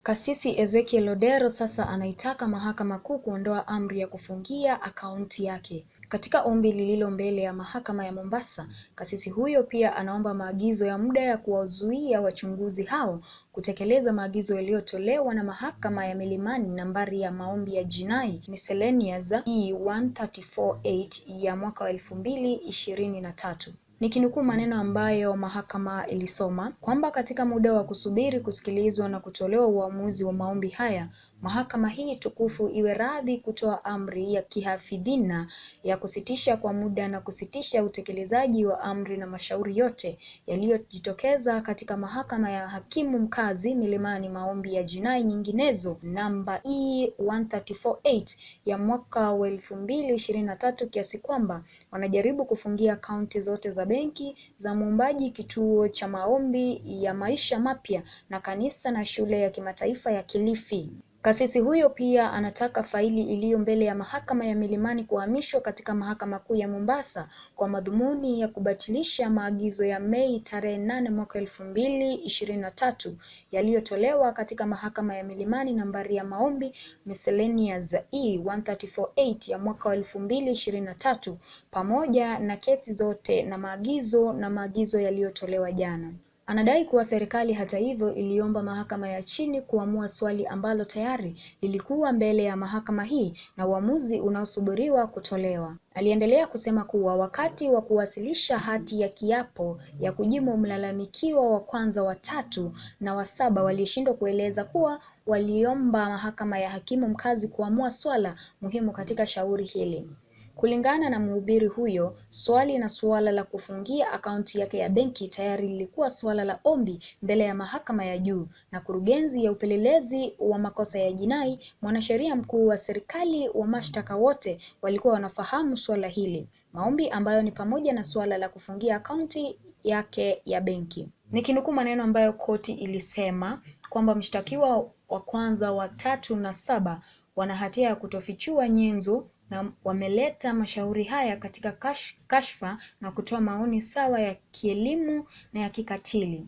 Kasisi Ezekiel Odero sasa anaitaka Mahakama Kuu kuondoa amri ya kufungia akaunti yake. Katika ombi lililo mbele ya Mahakama ya Mombasa, kasisi huyo pia anaomba maagizo ya muda ya kuwazuia wachunguzi hao kutekeleza maagizo yaliyotolewa na Mahakama ya Milimani nambari ya maombi ya jinai Miscellaneous E1348 ya mwaka wa 2023. Nikinukuu maneno ambayo mahakama ilisoma kwamba katika muda wa kusubiri kusikilizwa na kutolewa uamuzi wa maombi haya, mahakama hii tukufu iwe radhi kutoa amri ya kihafidhina ya kusitisha kwa muda na kusitisha utekelezaji wa amri na mashauri yote yaliyojitokeza katika mahakama ya hakimu mkazi Milimani maombi ya jinai nyinginezo namba E1348 ya mwaka wa 2023 kiasi kwamba wanajaribu kufungia akaunti zote za benki za muombaji, kituo cha maombi ya maisha mapya na kanisa na shule ya kimataifa ya Kilifi. Kasisi huyo pia anataka faili iliyo mbele ya mahakama ya Milimani kuhamishwa katika mahakama kuu ya Mombasa kwa madhumuni ya kubatilisha maagizo ya Mei tarehe 8 mwaka 2023 yaliyotolewa katika mahakama ya Milimani nambari ya maombi Miscellaneous E1348 ya mwaka wa 2023 pamoja na kesi zote na maagizo yaliyotolewa jana. Anadai kuwa serikali hata hivyo iliomba mahakama ya chini kuamua swali ambalo tayari lilikuwa mbele ya mahakama hii na uamuzi unaosubiriwa kutolewa. Aliendelea kusema kuwa wakati wa kuwasilisha hati ya kiapo ya kujibu mlalamikiwa wa kwanza, wa tatu na wa saba walishindwa kueleza kuwa waliomba mahakama ya hakimu mkazi kuamua swala muhimu katika shauri hili. Kulingana na mhubiri huyo, swali na suala la kufungia akaunti yake ya benki tayari lilikuwa suala la ombi mbele ya mahakama ya juu na kurugenzi ya upelelezi wa makosa ya jinai, mwanasheria mkuu wa serikali wa mashtaka wote walikuwa wanafahamu suala hili. Maombi ambayo ni pamoja na suala la kufungia akaunti yake ya benki. Nikinukuu maneno ambayo koti ilisema kwamba mshtakiwa wa kwanza, wa tatu na saba wana hatia ya kutofichua nyenzo na wameleta mashauri haya katika kashfa na kutoa maoni sawa ya kielimu na ya kikatili.